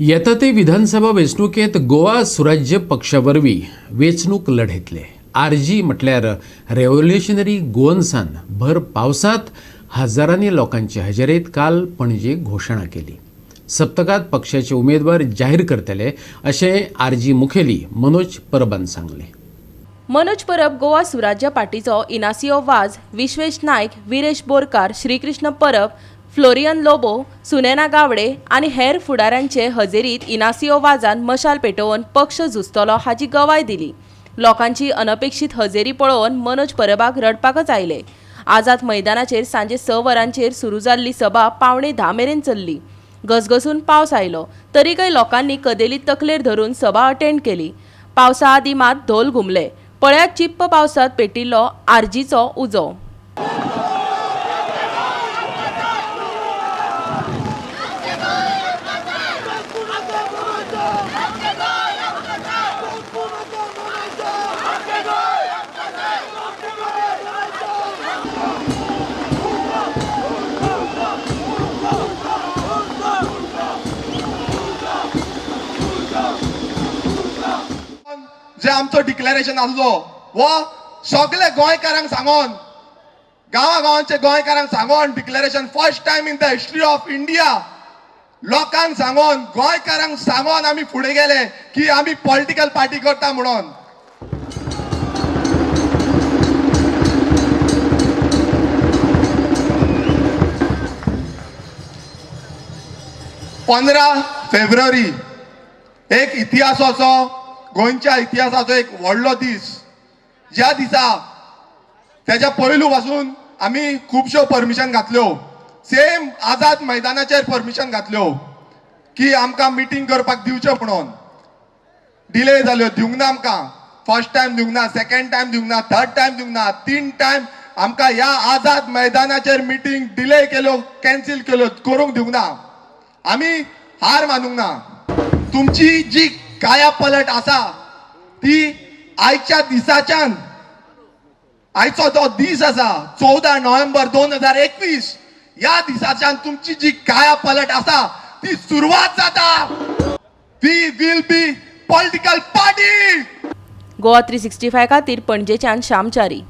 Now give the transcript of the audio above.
येता ते विधानसभा वेंचणुकेंत गोवा सुराज्य पक्षा वरवीं वेंचणूक लढयतले. आरजी म्हटल्यार रेव्होल्युशनरी गोवन्सान भर पावसांत हजारांनी लोकांचे हजेरेंत काल पणजे घोशणा केली. सप्तकात पक्षाचे उमेदवार जाहीर करतले अशें आरजी मुखेली मनोज परबान सांगलें. मनोज परब, गोवा सुराज्य पार्टीचो इनासियो वाज, विश्वेश नायक, विरेश बोरकार, श्रीकृष्ण परब, फ्लोरियन लोबो, सुनेना गावडे आनी हेर फुडाऱ्यांचे हजेरीत इनासियो वाजान मशाल पेटोवन पक्ष झुजतलो हाची गवाय दिली. लोकांची अनपेक्षीत हजेरी पळोवन मनोज परबाक रडपाकच आयले. आझाद मैदानाचेर सांजे 6 वरांचेर सुरू जाल्ली सभा 9:45 मेरेन चल्ली. घसघसून पावस आयलो तरीकय लोकांनी कदेली तकलेर धरून सभा अटेंड केली. पावसा आदीं मात धोल घुमले. पळयात चिप्प पावसांत पेटिल्लो आरजीचो उजो. जे आमचो डिक्लेरेशन आसलो हो सगळे गोंयकारांक सांगोन, गांवा गांवांचे गोंयकारांक सांगोन declaration, first time in the history of India, लोकांक सांगोन, गोंयकारांक सांगोन आमी फुडें गेले की आमी पॉलिटिकल पार्टी करता म्हणून. 15 फेब्रुवारी एक इतिहासाचो, गोंयच्या इतिहासाचो एक व्हडलो दीस, ज्या दिसा त्याच्या पयलू पासून आमी खुबश्यो परमिशन घातल्यो, सेम आझाद मैदानाचेर परमिशन घातल्यो की आमकां मिटींग करपाक दिवच्यो म्हणून. डिले जाल्यो, दिवंक ना आमकां. फर्स्ट टायम दिवंक ना, सेकंड टायम दिवंक ना, थर्ड टायम दिवंक ना. तीन टायम आमकां ह्या आझाद मैदानाचेर मिटींग डिले केल्यो, कॅन्सील केल्यो, करूंक दिवंक ना. आमी हार मानूंक ना. तुमची जी काया पलट आसा ती आयच्या दिसाच्यान, आयचो जो दीस आसा 14 नोव्हेंबर 2021, ह्या दिसाच्यान तुमची जी काया पलट आसा ती सुरवात जाता. We will be political party. Goa 365 खातीर पणजेच्यान श्यामचारी.